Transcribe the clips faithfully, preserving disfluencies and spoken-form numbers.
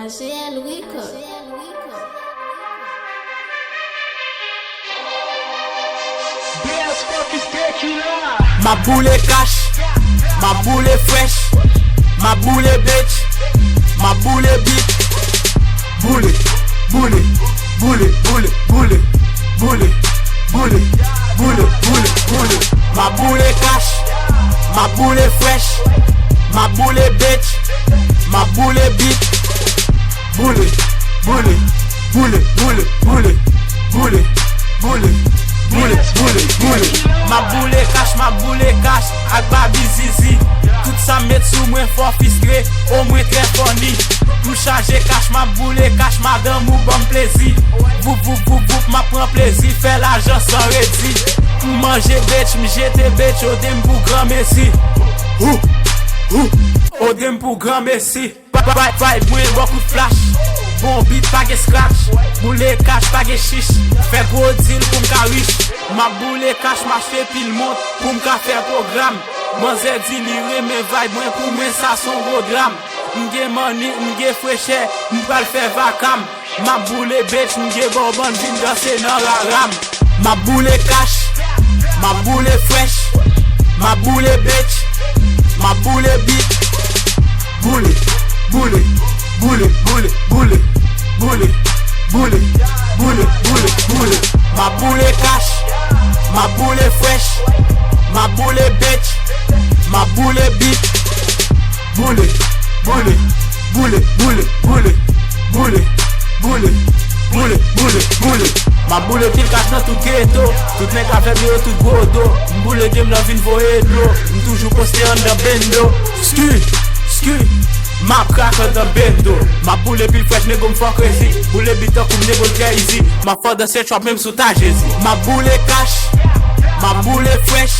J L Record. M ap boule kach, m ap boule frèch, m ap boule bitch, m ap boule bit. Boule, boule, boule, boule, boule, boule, boule, boule, boule, boule. M ap boule kach, m ap boule frèch, m ap boule bitch, m ap boule bit. Boule, boule, boule, boule, boule, boule, boule, boule, boule, boule. M ap boule kach, m ap boule kach ak Baby Zizi. Tout sa m met sou mwen fò fistre, omwen trè funny. M chaje kach, m ap boule kach, madanm ou ban m plezi. Voup, voup, voup, voup, m ap pran plezi, fè lajan san redi. M manje bitch, m jete bitch, ode m pou granmesi. Hou, hou, ode m pou granmesi. Vibe, vibe mwen bò kout flash. Bon beat pa gen scratch. Boule kach pa gen chich. Fè gwo deal pou m ka rich. M ap boule kach, m achte pil mont pou m ka fè pwogram. Manzè di li renmen vibe mwen, pou mwen sa s on gwo dram. M gen money, m gen frechè, m pral fè vakam. M ap boule bitch, m gen bòbòn, vin danse nan raram. M ap boule kach, m ap boule frèch, m ap boule bitch, m ap boule bit. Boule, boule, boule, boule, boule, boule, boule, boule, boule, boule. M ap boule kach, m ap boule frèch, m ap boule bitch, m ap boule bit. Boule, boule, boule, boule, boule, boule, boule, boule, boule, boule. M ap boule pil kach nan tout geto. Tout nèg avè m yo tout gwo do. M boule de m nan vin voye dlo. M toujou poste anndan bendo. Ski, ski, m ap krak anndan bendo. M ap boule pil frèch, nego m fò crazy. Boule bit tankou m nego l trè easy. M ap fò danse trap menm sou ta Jezi. M ap boule kach, m ap boule frèch,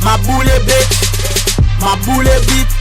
m ap boule bitch, m ap boule bit.